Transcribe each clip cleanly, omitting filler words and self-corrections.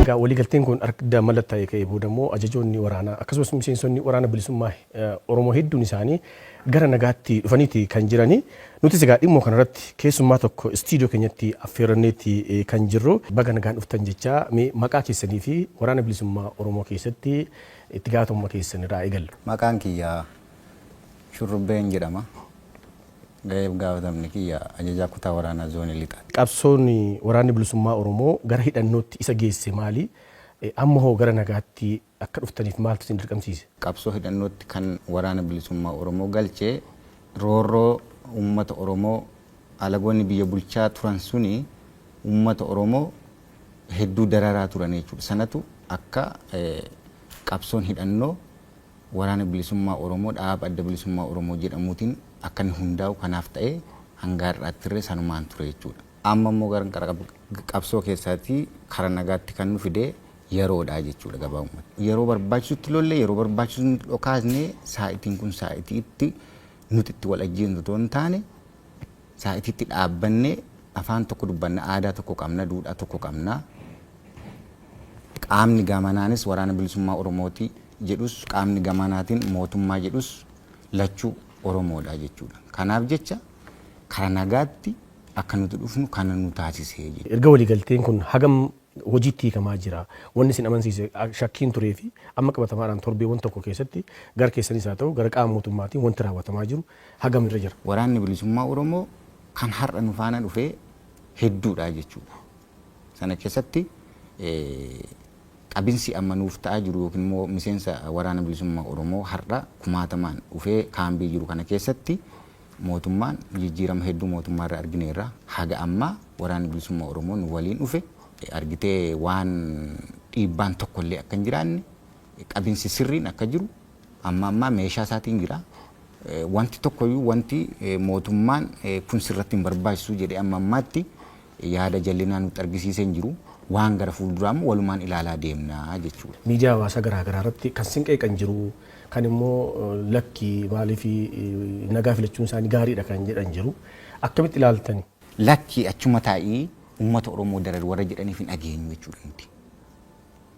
Egaa waliigalteen kun erga mallattaa'ee ka'ee booda immoo ajajoonni waraanaa akkasumas miseensonni waraana bilisummaa Oromoo hedduun isaanii gara nagaatti dhufaniiti kan jirani. Nutis egaa dhimma kanarratti keessummaa tokko istiidiyoo keenyatti affeerranneeti kan jirru. Baga nagaan dhuftan jechaa, mee maqaa keessanii fi waraana bilisummaa Oromoo keessatti itti gaafatamummaa keessan irraa eegalla. Maqaan kiyya Shurrubbeen jedhama. Ga'eef gaafatamni kiyya ajajaa kutaa waraanaa zoonii lixaati. Qabsoon waraanni bilisummaa Oromoo gara hidhannootti isa geesse maali? Amma hoo gara nagaatti akka dhuftaniif maaltu isin dirqamsiise? Qabsoo hidhannootti kan waraana bilisummaa Oromoo galche roorroo uummata Oromoo alagoonni biyya bulchaa turan suni uummata Oromoo hedduu dararaa turan jechuudha. Sanatu akka qabsoon hidhannoo waraana bilisummaa Oromoo dhaaba adda bilisummaa Oromoo jedhamuutiin akka inni hundaa'u kanaaf ta'ee hanga har'aatti illee sanumaan ture jechuudha. Amma immoo gara qabsoo keessaatii karaa nagaatti kan nu fide yeroodha jechuudha gabaabumatti. Yeroo barbaachisutti lollee, yeroo barbaachisutti dhokaasne, saa'itiin kun saa'itii itti nuti itti wal ajjeesnu otoo hin taane, saa'itiitti dhaabbannee afaan tokko dubbanna, aadaa tokko qabna, duudhaa tokko qabna. Qaamni gamanaanis waraana bilisummaa Oromooti jedhus, qaamni gamanaatiin mootummaa jedhus lachuu Oromoodha jechuudha. Kanaaf jecha karaa nagaatti akka nuti dhufnu kana nu taasisee jechuudha. Erga waliigalteen kun hagam hojiitti hiikamaa jira? Wanni isin amansiise shakkiin turee fi amma qabatamaadhaan torbeewwan tokko keessatti gara keessanis haa ta'u gara qaama mootummaatiin wanti raawwatamaa jiru hagam irra jira? Waraanni bilisummaa Oromoo kan har'a nu faana dhufee hedduudha jechuudha. Sana keessatti qabinsi amma nuuf ta'aa jiru yookiin immoo miseensa waraana bilisummaa Oromoo har'a kumaatamaan dhufee kaambii jiru kana keessatti mootummaan jijjiirama hedduu mootummaa irraa argineerra. Haga ammaa waraanni bilisummaa Oromoo nu waliin dhufe argitee waan dhiibbaan tokkollee akka hin jiraanne, qabinsi sirriin akka jiru, amma ammaa meeshaa isaatiin jira. Wanti tokkoyyuu wanti mootummaan kun sirratti hin barbaachisu jedhee amma ammaatti yaada jallinaa nutti argisiisee hin jiru. Waan gara fuulduraa immoo walumaan ilaalaa deemna jechuudha. Miidiyaa hawaasaa garaa garaa irratti kan sin qeeqan jiru, kan immoo lakki, maaliif nagaa filachuun isaanii gaariidha kan jedhan jiru. Akkamitti ilaaltani? Lakki, achuma taa'ii uummata Oromoo darar warra jedhaniif hin dhageenyu jechuudha nuti.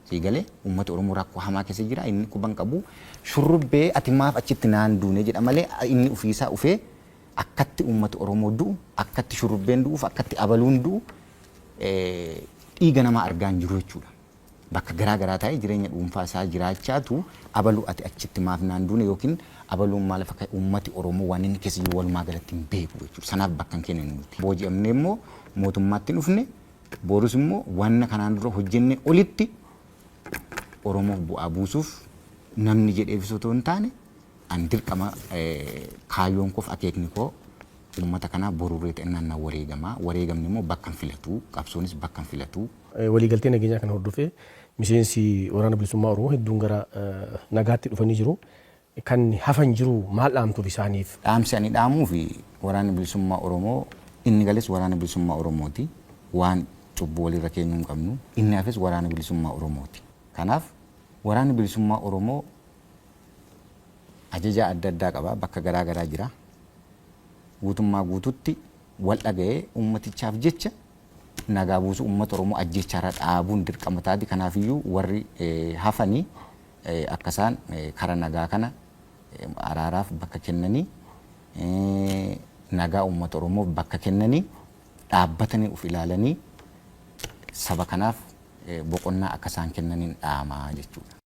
Sii galee, uummata Oromoo rakkoo hamaa keessa jira, inni quban qabu. Shurrubbee, ati maaf achitti naan duune jedha malee inni ofiisaa ufee akkatti uummata Oromoo du'u, akkatti shurrubbeen du'uuf, akkatti abaluun du'u dhiiga namaa argaa hin jiru jechuudha. Bakka garaa garaa taa'ee jireenya dhuunfaa isaa jiraachaatu abaluu ati achitti maaf naan duune yookiin abaluun maaliif akka uummati Oromoo waan inni keessa jiru walumaa galatti hin beeku jechuudha. Sanaaf bakka hin kenninu nuti. Booji'amnee immoo mootummaatti hin dhufne, borus immoo wanna kanaan dura hojjenne olitti Oromoof bu'aa buusuuf namni jedheefis otoo hin taane an dirqama kaayyoon koof akeekni koo uummata kanaa borurree ta'ennaan nan wareegama. Wareegamni immoo bakka hin filatu. Qabsoonis bakka hin filatu. Waliigaltee nageenyaa kana hordofee miseensi waraana bilisummaa Oromoo hedduun gara nagaatti dhufanii jiru. Kan hafan jiru, maal dhaamtuuf isaaniif? Dhaamsi ani dhaamuuf waraanni bilisummaa Oromoo inni gales waraana bilisummaa Oromooti. Waan cubbuu walirra keenyuu hin qabnu. Inni hafes waraana bilisummaa Oromooti. Kanaaf waraanni bilisummaa Oromoo ajajaa adda addaa qaba. Bakka garaa garaa jira. Guutummaa guututti wal dhaga'ee uummatichaaf jecha nagaa buusuu, uummata Oromoo ajjeechaarra dhaabuun dirqama taati. Kanaafiyyuu warri hafanii akka isaan kara nagaa kana araaraaf bakka kennanii, nagaa uummata Oromoof bakka kennanii, dhaabbatanii of ilaalanii saba kanaaf boqonnaa akka isaan kennaniin dhaamaa jechuudha.